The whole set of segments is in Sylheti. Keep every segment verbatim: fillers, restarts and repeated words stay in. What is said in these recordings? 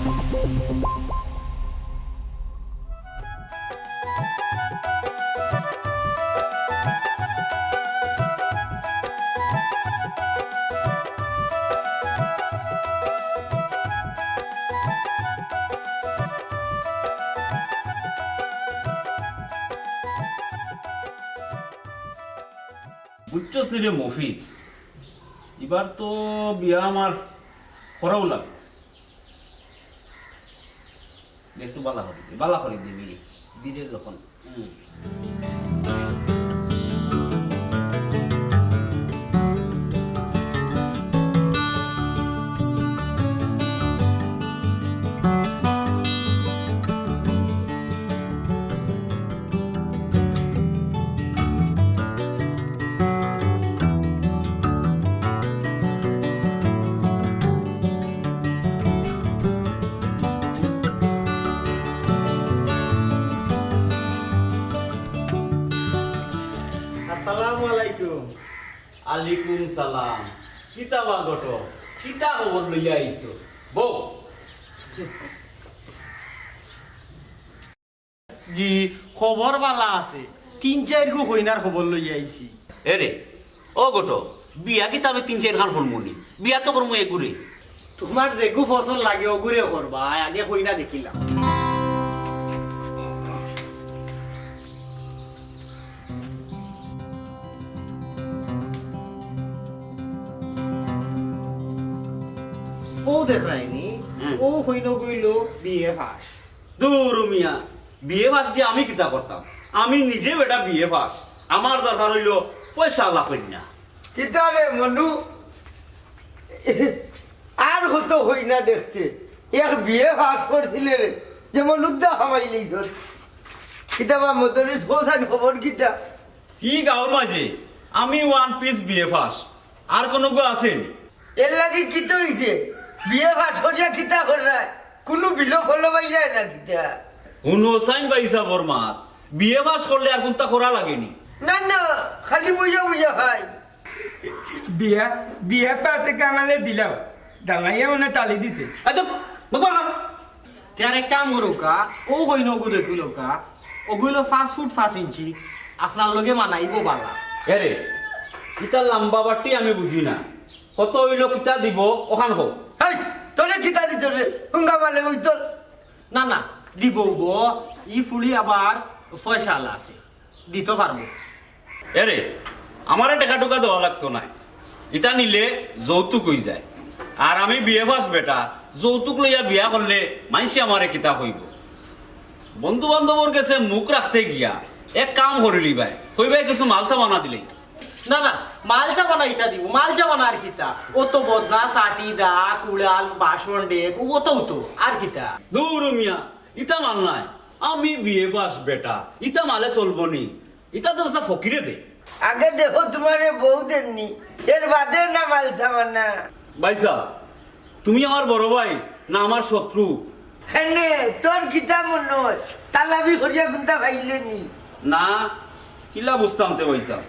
বুঝছস নি রে মফিজ, এবার তো বিয়া আমার করাউ লাগবো। একটু বালা করি দে, বালা করি দিবি, দিলে যখন। হুম। আসসালামু আলাইকুম। আলাইকুম সালাম। কিতা বা ঘটক, কিতা খবর লইয়া আইছো? বও। জি, খবর বালা আছে। তিন চাইরগু কইনার খবর লইয়া আইছি। এরে, ও ঘটক, বিয়া কিতা আমি তিন চাইরখান করমু নি? বিয়া তো করমু এগুরে। তুমার যেগু পছন্দ লাগে অগুরে করবায়, আগে কইনা দেখিলাও। অউ দেখরায়নি, হুম। অউ কইনাগু অইলো বিএ পাশ। দুরু মিয়া, বিএ পাশ দি আমি কিতা করতাম? আমি নিজে বেটা বিএ পাশ। আমার দরকার অইলো পয়সাআলা কইনা। কিতা রে মনু, আর কত কইনা দেখতে, এক বিএ পাশ করছিলে রে, যেমন উদ্দা হামাইলি ধর। কিতা বা মদরিছ হোসেন খবর কিতা? ই গাঁওর মাঝে আমি ওয়ান পিস বিএ পাশ, আর কুনুগু আছে নি? এর লাগি কিতা অইছে? বিএ পাশ করিয়া কিতা কররায়? কুনু বিলো ফলো পাইরায় না কিতা? হুনো সাইন ভাইসাবর মাত, বিএ পাশ করলে আর কুন্তা করা লাগে নি। না, না, খালি বইয়া বইয়া খাই। বিয়া, বিয়া পাতে কামালে দিলাও। দাঁড়াইয়া মানে তালি দিতে। এই তো, বকবক কর। তে আর এক কাম করুক্কা, অউ কইনাগু দেখুক্কা, অগু অইলো পাঁচ ফুট পাঁচ ইঞ্চি, আপনার লগে মানাইবো বালা। এরে, ইতা লাম্বা বাট্টি আমি বুঝি না। কত অইলো কিতা দিবো, অখান কও। এই, তোরে কিতা দিতো রে? হুঙ্গা মালে অইতো। না, না, দিবো গো, ই ফুড়ি আবার পয়সাআলা আছে, দিতো পারবো। এরে, আমারে টেকা-টুকা দেওয়া লাগতো নায়, ইতা নিলে যৌতুক অইযায়। আর আমি বিএ পাশ বেটা, যৌতুক লইয়া বিয়া করলে মাইনষে আমারে কিতা কইবো? বন্ধু-বান্ধবর গেছে মুখ রাখতে গিয়া এক কাম করিলিবায়, কইবায় কিছু মাল-সামানা দিলেই। না, না, মাল-সামানা ইতা দিবো, মাল-সামানা আর কিতা? অউ তো বদনা, ছাটি, দা, কুড়াল, বাসন, ডেক, অউ তো, অউ তো, আর কিতা? দুরু মিয়া, ইতা মাল নায়, আমি বিএ পাশ বেটা, ইতা মালে চলবো নি? ইতা তো চাচা ফকিরে দে। আগে দেখো তুমারে বউ দেননি, এর বাদে না মাল-সামানা। ভাইসাব, তুমি আমার বড় ভাই না আমার শত্রু? কেনে, তোর কিতা মনো অয়? তালাবি করিয়া কুন্তা পাইলে নি? না, কিলা বুঝতাম তে ভাইসাব?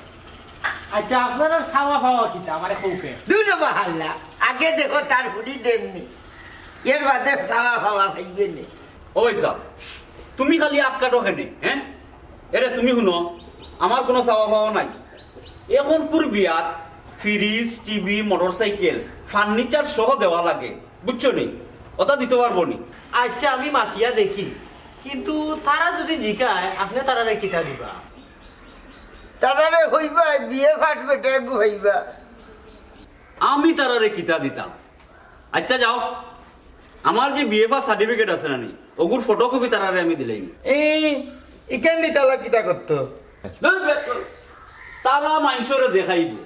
আইচ্ছা, আপনারার চাওয়া-পাওয়া কিতা? আমারে কউক্কা। দুরু বা হাল্লা, আগে দেখো তার ফুড়ি দেননি, এর বাদে চাওয়া-পাওয়া পাইবে নে। ও ভাইসাব, তুমি খালি আত কাটো কেনে, হে? এরে তুমি হুনো, আমার কুনু চাওয়া-পাওয়া নাই। অখনকুর বিয়াত ফ্রিজ, টিভি, মোটরসাইকেল, ফার্নিচার সহ দেওয়া লাগে, বুঝছো নি? অতা দিতো পারবো নি? আইচ্ছা, আমি মাতিয়া দেখি, কিন্তু তারা যুদি জিকায়, আপনে তারারে কিতা দিবা? তারারে কইবা, বিএ পাশ বেটা এগু পাইবা। আমি তারারে কিতা দিতাম? আইচ্ছা যাও, আমার যে বিএ পাশ সার্টিফিকেট আছে না নি, অগুর ফটোকপি তারারে আমি দিলাইমু। এই, ইখান দি তালা কিতা করতো? ধুর, বে-, তারা মাইনষরে দেখাইবো,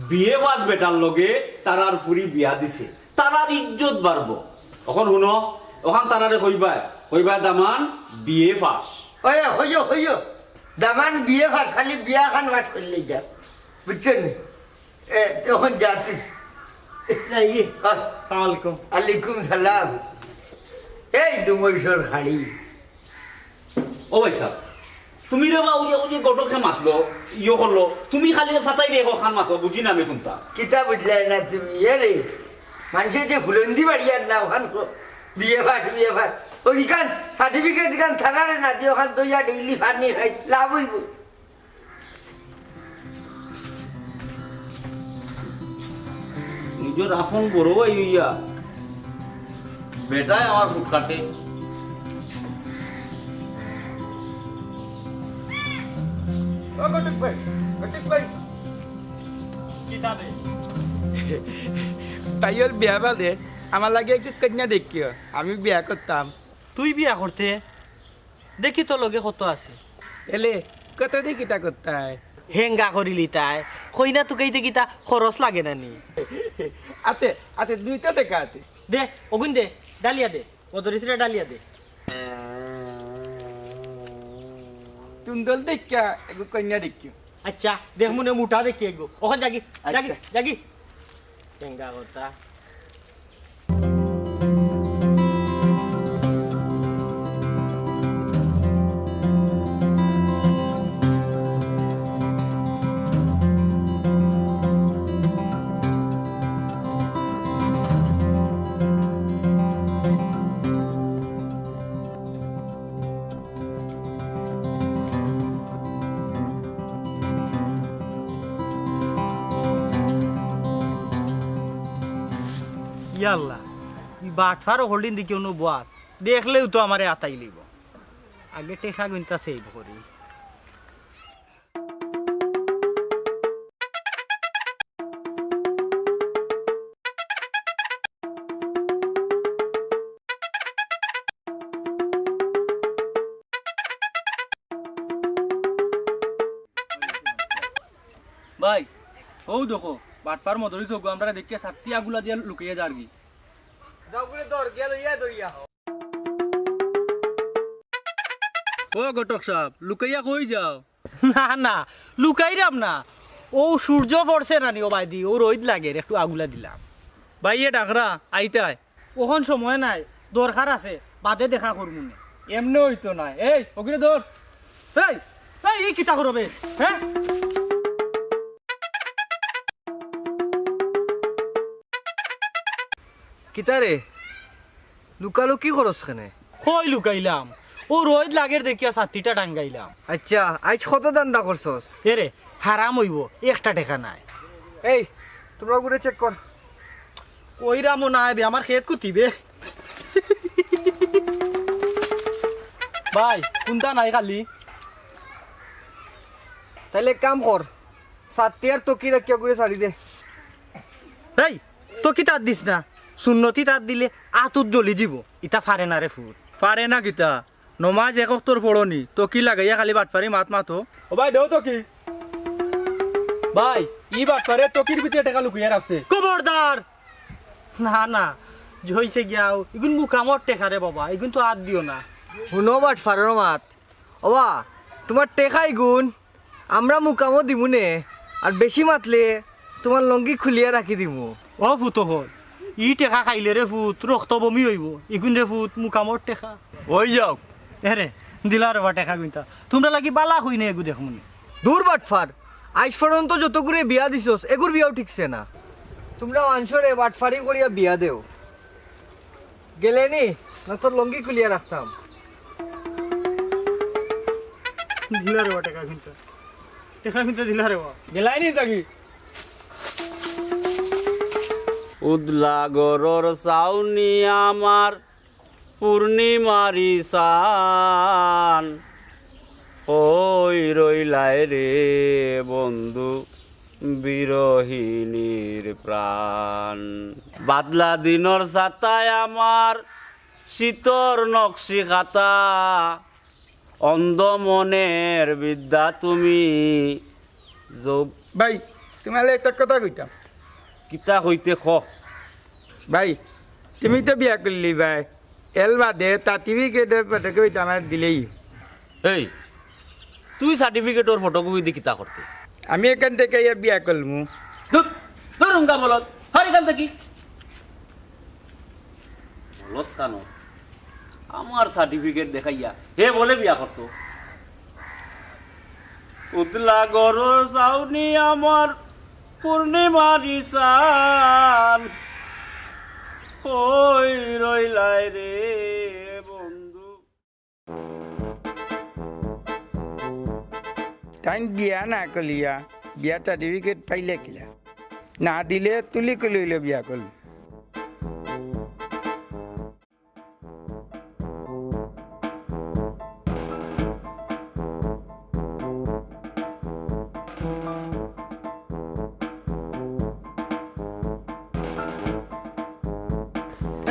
বিএ পাশ বেটার লগে তারার ফুড়ি বিয়া দিছে, তারার ইজ্জত বাড়বো। অখন হুনো, অখান তারারে কইবায়, কইবায় দামান বিএ পাশ। ওই, হইও, হইও, দামান বিএ পাশ, খালি বিয়াখান পাশ করিলেই যা, বুঝছো নি? এ, অখন যা তুই। যাই। হ্যাঁ। সালাম আলাইকুম। আলাইকুম সালাম। এই দুমৈশর খাড়ি। ও ভাইসাব, তুমি রে বা অউ যে, অউ যে ঘটকে মাতলো, ইয়ে করলো, তুমি খালি ফাতাই রে অখান মাতো, বুঝি না আমি কুন্তা। কিতা বুঝলায় না তুমি? এরে, মানষে যে ফুলন্দি বাড়িয়ার না, অখান ক-, বিয়া পাঠ, বিয়া পাঠ। ওইখান সার্টিফিকেট খান থানারে না দিও, ওখান দইয়া ডেইলি পানি খাই, লাভ অইবো। নিজর আপন বড় ভাই অইয়া বেটায় আমার ফুটকাটে। ও ঘটক ভাই, ঘটক ভাই। কিতা বে? তাইর বিয়া বাদে আমার লাগি একটু কইন্যা দেখিও, আমি বিয়া করতাম। তুই বিয়া করতে? দেখি তো লগে কত আছে। এলে, কত দি কিতা করতায়? হেঙ্গা করিলিতায়। কইনা তুকাইতে কিতা খরচ লাগে না নি? আতে, আতে, দুইটা টেকা আতে। দে, অগুন দে, ডালিয়া দে। ও ধরিস রে ডালিয়া দে। তুন্দল দেখিয়া, এগু কইন্যা দেখিও। আচ্ছা, দেখমুনে মুটা দেখি এগু। অখন যাগি, যাগি, আচ্ছা। যাগি। হেঙ্গা কথা। ইয়াল্লা, ই বাটফার অকলদিন দেখি অনু বয়াত। দেখলেউ তো আমারে আতাই লিবো। আগে টেকা গুনতা সেভ করি। ভাই, অউ দেখো, বাটফার মদরিছ অগু আমরারে দেখিয়া ছাত্তি আগুলা দিয়া লুকাইয়া যারগি। যাও গুরে ধর, গিয়া লইয়া ধরিয়া আও। ও ঘটক সাব, লুকাইয়া কই যাও? না, না, লুকাইরাম না। অউ সূর্য পড়ছে না নি, ও ভাইদি, অউ রইদ লাগের, একটু আগুলা দিলাম। ভাইয়ে ডাকরা, আইতায়। অখন সময় নাই, দরকার আছে, বাদে দেখা করমুনে। এমনে অইতো নায়। এই, অগুরে ধর। এই, এই, ই কিতা করো বে? হে? কিতা রে? লুকালুকি করস কেনে? কই লুকাইলাম? অউ রইদ লাগের দেখিয়া ছাত্তিটা টাঙ্গাইলাম। আচ্ছা, আইজ কত ধান্দা করছস? এরে, হারাম অইবো, একটা টেকা নাই। এই, তুমরা অগুরে চেক কর। কইরামও নাই বে, আমার খেত কুতিবে। ভাই, কুন্তা নাই খালি? তাইলে এক কাম কর, ছাত্তি আর তকি রাখিয়া অগুরে ছাড়ি দে। এই, তকি তাত দিস না, সুন্নতি তাত দিলে আতুত জ্বলি যিবো। ইতা ফারে না রে ফুত। ফারে না কিতা? নমাজ এক অক্তর পড়ো নি, তকি লাগাইয়া খালি বাটফারি মাত মাতো। ও ভাই, দেও তকি। ভাই, ই বাটফারে তকির ভিতরে টেকা লুকাইয়া রাখছে। খবরদার! না, না, জইছে গিয়াও, ইগুন মুকামর টেকা রে বাবা, ইগুন তো আত দিও না। হুনো বাটফারর মাত, ওবা, তুমার টেকা ইগুন আমরা মুকামো দিমু নে, আর বেশি মাতলে তুমার লঙ্গি খুলিয়া রাখি দিমু। ও ফুত অকল, ই টেকা খাইলে রে ফুত, রক্ত বমি অইবো। ইগুন রে ফুত, মুকামর টেকা। অই যাউক। এরে, দিলা রে বা টেকা গুনতা। তুমরা লাগি বালা কই নে এগু দেখমুনে। দূর বাটফার, আইজ পর্যন্ত যতগুরে বিয়া দিছস, এগুর বিয়াও ঠিকছে না। তুমরা মানষরে বাটফারি করিয়া বিয়া দেও। গেলে নি, না তোর লঙ্গি খুলিয়া রাখতাম। দিলা রে বা টেকা গুনতা। টেকা গুনতা দিলা রে বা। গেলাই নি তাকি? উদলা গরর চাউনি আমার পূর্ণিমারি চান, কই রইলায় রে বন্ধু বিরহিনীর প্রাণ। বাদলা দিনর ছাতায় আমার শীতর নকশি খাতা, অন্ধ মনের বিদ্যা তুমি যৌ- ভাই, তুমারে একটা কথা কইতাম। কিতা কইতে ক। ভাই, তুমি তো বিয়া করলি ভাই, এর বাদে সার্টিফিকেটর ফটোকপি তো আমারে দিলেই। এই, তুই সার্টিফিকেটর ফটোকপি দি কিতা করতে? আমি এখান থেকে ইয়া বিয়া করমু। ধুর, ধুর উঙ্গা বলদ, হর এখান থেকে। বলদ কানো, আমার সার্টিফিকেট দেখাইয়া হে বলে বিয়া করতো। উদলা গরর চাউনি আমার পূর্ণিমারি চান, কই রইলায় রে? বিয়া না করলিয়া, বিয়া সার্টিফিকেট পাইলে কিলা? না দিলে তুলি কলইলো বিয়া করল।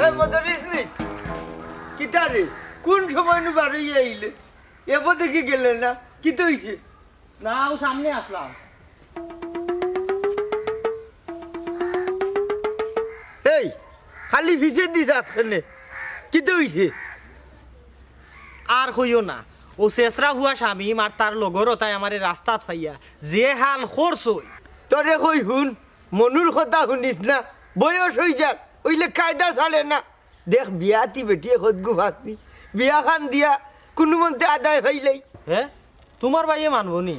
এ মদরিস নি, কিতা রে? কোন সময় নু বারইয়া আইলে? এবো দেখি গেলে না, কিতা অইছে? না, ও সামনে আসলাম। এই, খালি পিছেদি যাস কেনে? কিতা অইছে? আর কইও না, ও শেষরা হুয়া শামিম আর তার লগর অতায় আমারে রাস্তাত পাইয়া যে হাল করছইন। তোরে কই হুন, মনুর কথা হুনিস না, বয়স অই যার, অইলে কায়দা ছাড়ে না। দেখ, বিয়াতি বেটিয়ে কতগু ফাসনি, বিয়াখান দিয়া কুনুমন্তে আদায় অইলাই। হে? তুমার ভাইয়ে মানবো নি?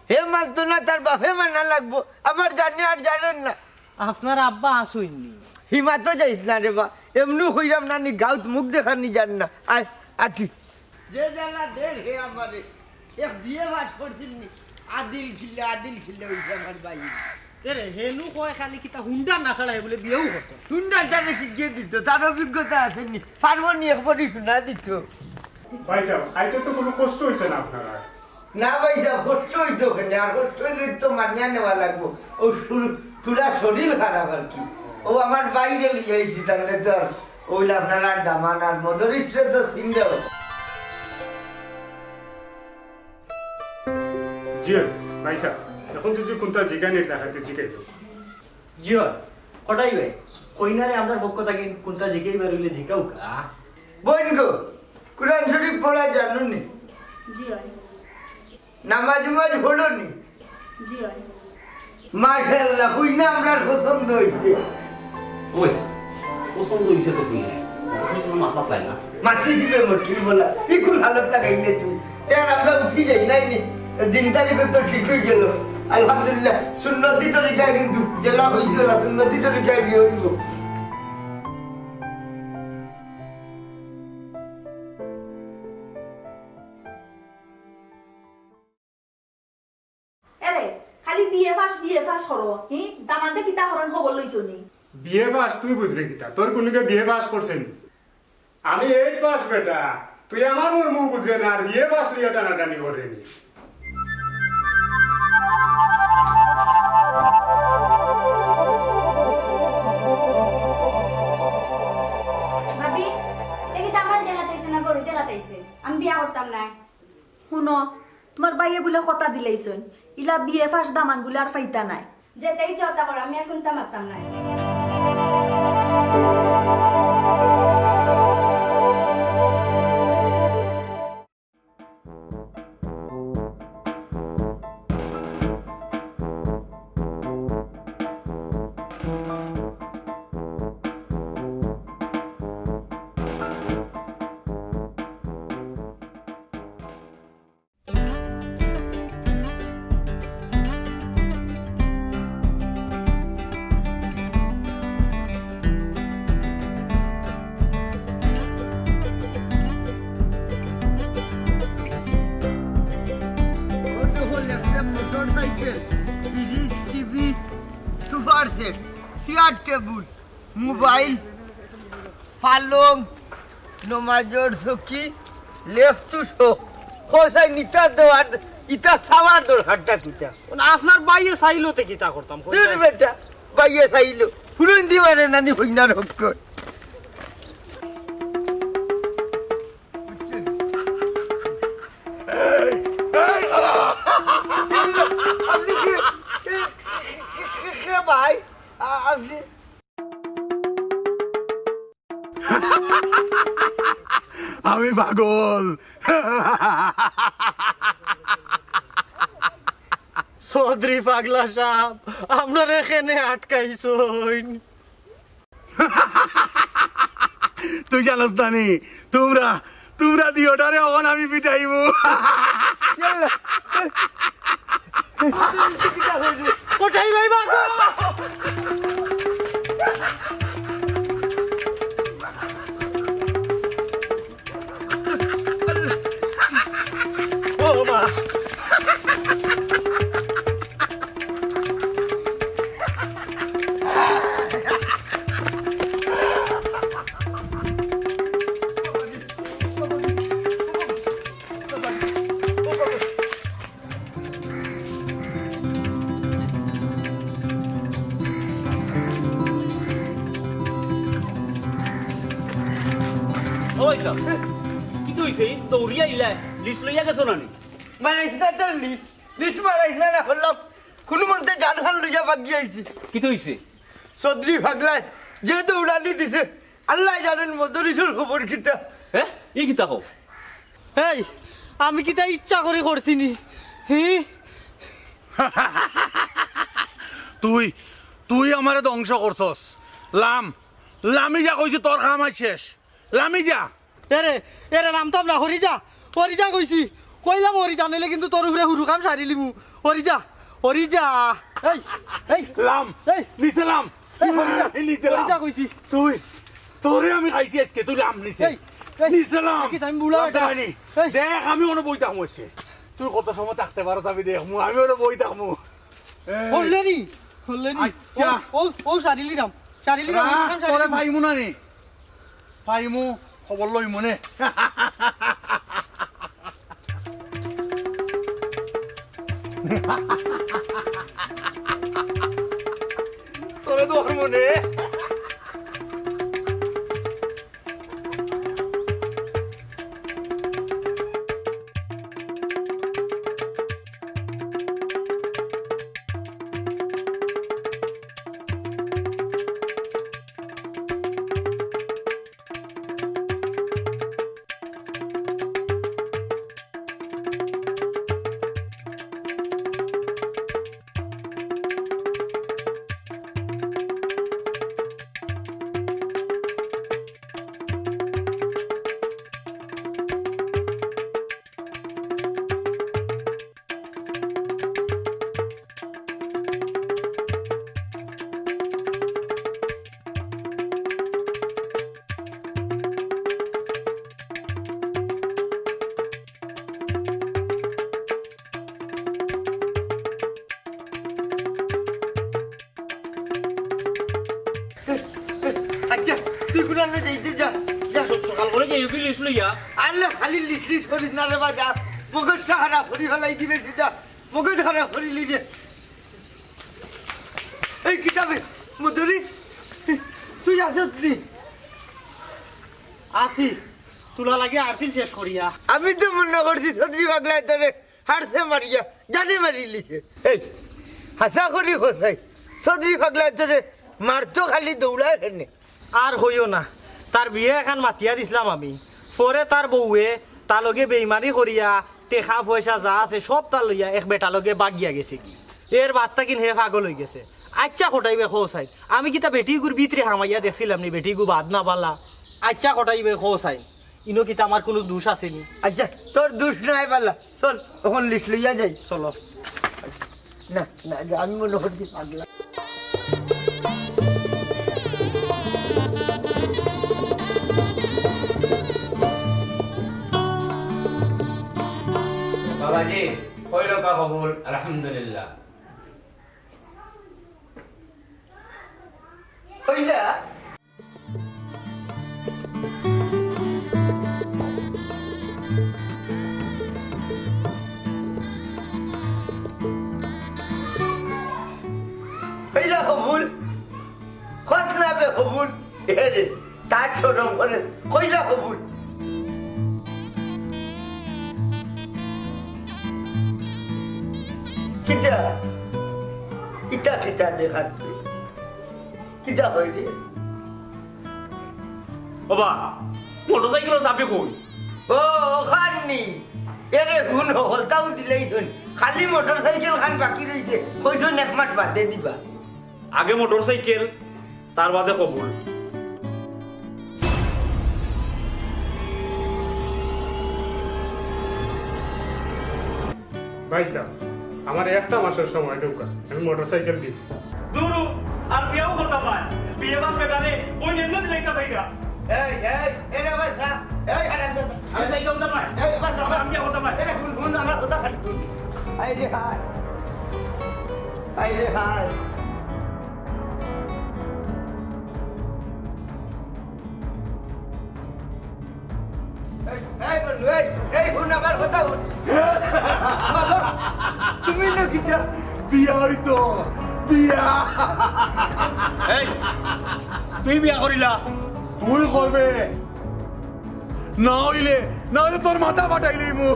হে মানতো না, তার বাপে মানা লাগবো। আমার জানে আর জানের না। আপনার আব্বা আসইননি। হিমাতো যাইস না রে বা, এমনু কইরাম না নি, গাউত মুখ দেখানি জান না। আয়, আটি। যে জ্বালা দের হে আমারে, এক বিএ পাস করছিল নি, আদিল খিল্লে, আদিল খিল্লে অইছে আমার ভাই। এরে, হেনু কয় খালি কিতা হুন্ডা না ছাড়ায় বুলে বিয়াউ করতো। হুন্ডার দামে কি গিয়ে দিত, তার অভিজ্ঞতা আছে নি, পারবো নি একবারই শোনা দিত। ভাই সাহেব, আইতে তো কোনো কষ্ট হইছে না আপনার আর? না ভাই সাহেব, কষ্ট হইতো কেনে, আর কষ্ট হইলে তো মানিয়া নেওয়া লাগবো। ও শুরু, থুড়া শরীর খারাপ আর কি। ও আমার বাইরে লিয়ে আইছি, তাহলে তো আর ওইলে আপনার আর দামান আর মদরিসরে তো চিনলেও। জি অয়, ভাই সাহেব, এখন যদি কোনটা জিগানির দেখাতে জিগাইল। জি অয়, কটাই ভাই, কইনারে আমরার পক্ষ থাকি কোনটা জিগাইবার অইলে জিগাউক্কা। বইন গো, কুরআন শরীফ পড়া জানো নি? জি অয়। নামাজ উমাজ পড়ো নি? জি অয়। মাশাআল্লাহ, কইনা আমরার পছন্দ অইছে। ওইস, পছন্দ অইছে তো কইনা। পছন্দ মাত পায় না। মাতি দিবে মুশকিল বলা। ইকুল হালত লাগাইলে তুই। তে আর আমরা উঠি যাই নাই নি। দিন তারিখ তো ঠিক অই গেল। আলহামদুলিল্লাহ, সুন্নতি তরিকায় কিন্তু যেলা অইছে ওলা সুন্নতি তরিকায় বিয়া অইছে। এরে, খালি বিএ পাস, বিএ পাস করো। হি, দামান্দে কিতা করইন খবর লইছো নি? বিএ পাস তুই বুঝবে কিতা? তোর কুনুগে বিএ পাস করছে নি? আমি এইট পাস বেটা। তুই আমার মর্ম বুঝবে না, আর বিএ পাস লইয়া টানাটানি করে নি। ভাবি, দেখি তো আমার দেখাত আইছে না, গরু দেখাত আইছে। আমি বিয়া করতাম না। হুনো, তুমার ভাইয়ে বুলে কথা দিলাইছইন, ইলা বিএ পাস দামান বুলে আর পাইতা নায়। যেতাই চাও তা করো, আমি আর কুনতা মাততাম নায়। ও দেখো, লেখছে motor cycle, fridge, TV, super set, chair table, mobile, পালং, নমাজর চকি, লেফটু সহ। হোসাইন, ইতা দেওয়ার, ইতা চাওয়ার দরকারটা কিতা? না, আপনার ভাইয়ে চাইলো তে কিতা করতাম, কই দূর যাই? বেটা, ভাইয়ে চাইলো। ফুরন দিবারে নানি হইনার হক কর। এই, এই, আপনি কি, কে, কে, কে, কে ভাই? আ-, আপনি আমি পাগল। চৌধুরী পাগলা সাব, আমরারে কেনে আটকাইছইন? তুই জানোস না নি? তোমরা, তোমরা দিওটারে অখন আমি পিটাইমু। ইয়াল্লা। কোথায় ভাই বাবা? ও মা। পয়সা। কিতা অইছে? দৌড়িয়া আইলায়, লিস্ট লইয়া গেছো না নি? মারাইস না তোর লিস্ট, লিস্ট মারাইস না, না করলাম। কুনুমন্তে জান খান লইয়া বাগি আইছি। কিতা অইছে? চৌধুরী পাগলায় যে দৌড়ানি দিছে, আল্লায় জানইন মদরিছর খবর কিতা। হে? ই কিতা কও? এই, আমি কিতা ইচ্ছা করি করছি নি? হি? তুই, তুই আমারে ধ্বংস করছস। লাম, লামি যা কইছি, তোর কাম আজ শেষ। লামি যা। এরে, এরে, লামতাম না, হরি যা, হরি যা কইছি। কইলাম হরি যা, নাইলে কিন্তু তোর উপরে হুরু কাম সারিলিমু। হরি যা, হরি যা। এই, এই, লাম, এই। নিচে লাম। এই, হরি যা, এই, নিচে হরি লাম। যা কইছি। তুই, তোরে আমি খাইছি আজকে, তুই লাম নিচে। এই, এই, নিচে লাম। দেখিস আমি বুড়া লাম বেটা। হয়নি। এই। দেখ, আমি অনো বই থাকমু আজকে। তুই কত সময় থাকতে পারস আমি দেখমু, আমি অনো বই থাকমু। এই। হল্লেনি, হল্লেনি। আচ্ছা। ও, ও, ও সারিলিরাম, সারিলিরাম, রাখ, হুরু কাম তোরে সারিলিমু। পাইমু না নি? পাইমু, খবর লইমু নে। তোরে ধরমু নে। আচ্ছা, তুই কুনানো যাইতে যা, যা। স-, সকাল করে যাই, ওকে লিস্ট লইয়া। আরে খালি লিস্ট লিস্ট করিস না রে বা, যা। মগজটা খারাপ করি ফেলাই দিলে সিধা। মগজ খারাপ করি লিলে। এই কিতাবে, মদরিছ, তুই আছস নি? আছি, তুলা লাগি আরছিল শেষ করিয়া। আমি তো মনো করছি চৌধুরী পাগলায় তোরে হারছে মারিয়া, জানে মারিলিছে। এই, হাছা করি কছাই, চৌধুরী পাগলায় তোরে মারতো খালি দৌড়ায় কেনে। আর কইও না, তার বিয়া এখান মাতিয়া দিছলাম আমি। পরে তার বউয়ে তার লগে বেইমানি করিয়া টেকা পয়সা যা আছে সব তার লইয়া এক বেটা লগে বাগিয়া গেছে কি। এর বাদ থাকি হে পাগল অইগেছে। আচ্ছা কটাইবে কও চাইন, আমি কিতা বেটিগুর ভিতরে হামাইয়া দেখছিলাম নি বেটিগু বাদ না বালা? আচ্ছা কটাইবে কও চাইন, ইনো কিতা আমার কুনু দুষ আছে নি? আচ্ছা, তোর দুষ নাই বালা। চল, অখন লিস্ট লইয়া যাই। চলো। না, না, যা, আমি মনো করছি পাগলা। বাবাজি, কইলো কা কবুল, আলহামদুলিল্লাহ। কইলা? কইলা কবুল? কছ না বে কবুল? এ রে, তার শরম করে। কইলা কবুল? কিতা? ইতা কিতা দেখাত? কিতা কইলি? ওবা, মোটরসাইকেলর চাবি কই? ও, অখান নি। এরে হুন, হকলতাউ দিলাইছইন। খালি মোটরসাইকেল খান বাকি রইছে। কইছইন এক মাস বাদে দিবা। আগে মোটরসাইকেল, তার বাদে কবুল। ভাইসাব, আমারে একটা মাসর সময় দেউক্কা, আমি মোটরসাইকেল দিমু। দুরু, আর বিয়াও করতাম নায়। বিয়ে বাদ বেটারে, বইন এমনে দিলাইতা চাই না। এই, এই, এরে বাচ্চা, এই হারামজাদা। আমি চাইতাম না ভাই। এই বাচ্চা, আমি বিয়া করতাম নায়। এরে হুন, হুন, আমার কথা খালি হুন। আয় রে হায়। আয় রে হায়। এই, এই বন্ধু, এই, এই হুন আমার কথা হুন। বাবা, তুমি না কিতা? বিয়া অইতো, বিয়া। এই, তুই বিয়া করিলা? তুই করবে। না অইলে, না অইলে তোর মাথা ফাটাইলিমু।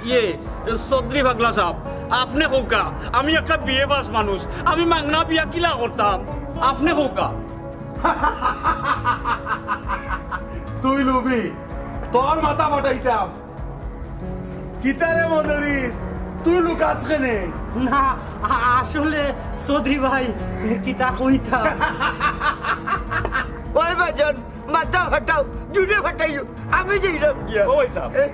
ইয়ে, চৌধুরী পাগলা সাব, আপনে কউক্কা, আমি একটা বিএ পাস মানুষ, আমি মাংনা বিয়া কিলা করতাম? আপনে কউক্কা। তুই লুবি, তোর মাথা ফাটাইতাম। কিতারে মদরিস, তুই লুকাস কেনে? না, আ-, আসলে চৌধুরী ভাই, কিতা কইতাম? ওই বাজন, মাথা ফাটাও, জুড়ে ফাটাইও, আমি যাইরাম গিয়া। ও ভাই সাব, এ?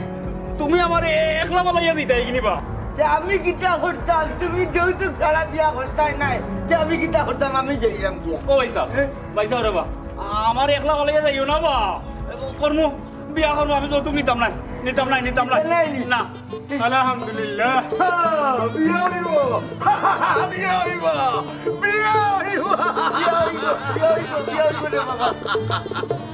তুমি আমারে একলা ফালাইয়া দিতায় গিনি বা? তে আমি কিতা করতাম? তুমি যৌতুক ছাড়া বিয়া করতায় নায়, তে আমি কিতা করতাম? আমি যাইরাম গিয়া। ও ভাই সাব, এ? ভাই সাব রে বা, আমারে একলা ফালাইয়া যাইও না বা। করমু, বিয়া করমু, আমি যৌতুক নিতাম নায়, নিতাম নায়, নিতাম নায়। নিতাম নায় নি? না। আলহামদুলিল্লাহ। হ্যাঁ, বিয়া অইবো। বিয়া অইবো। বিয়া অইবো। বিয়া অইবো, বিয়া অইবো, বিয়া অইবো রে বাবা।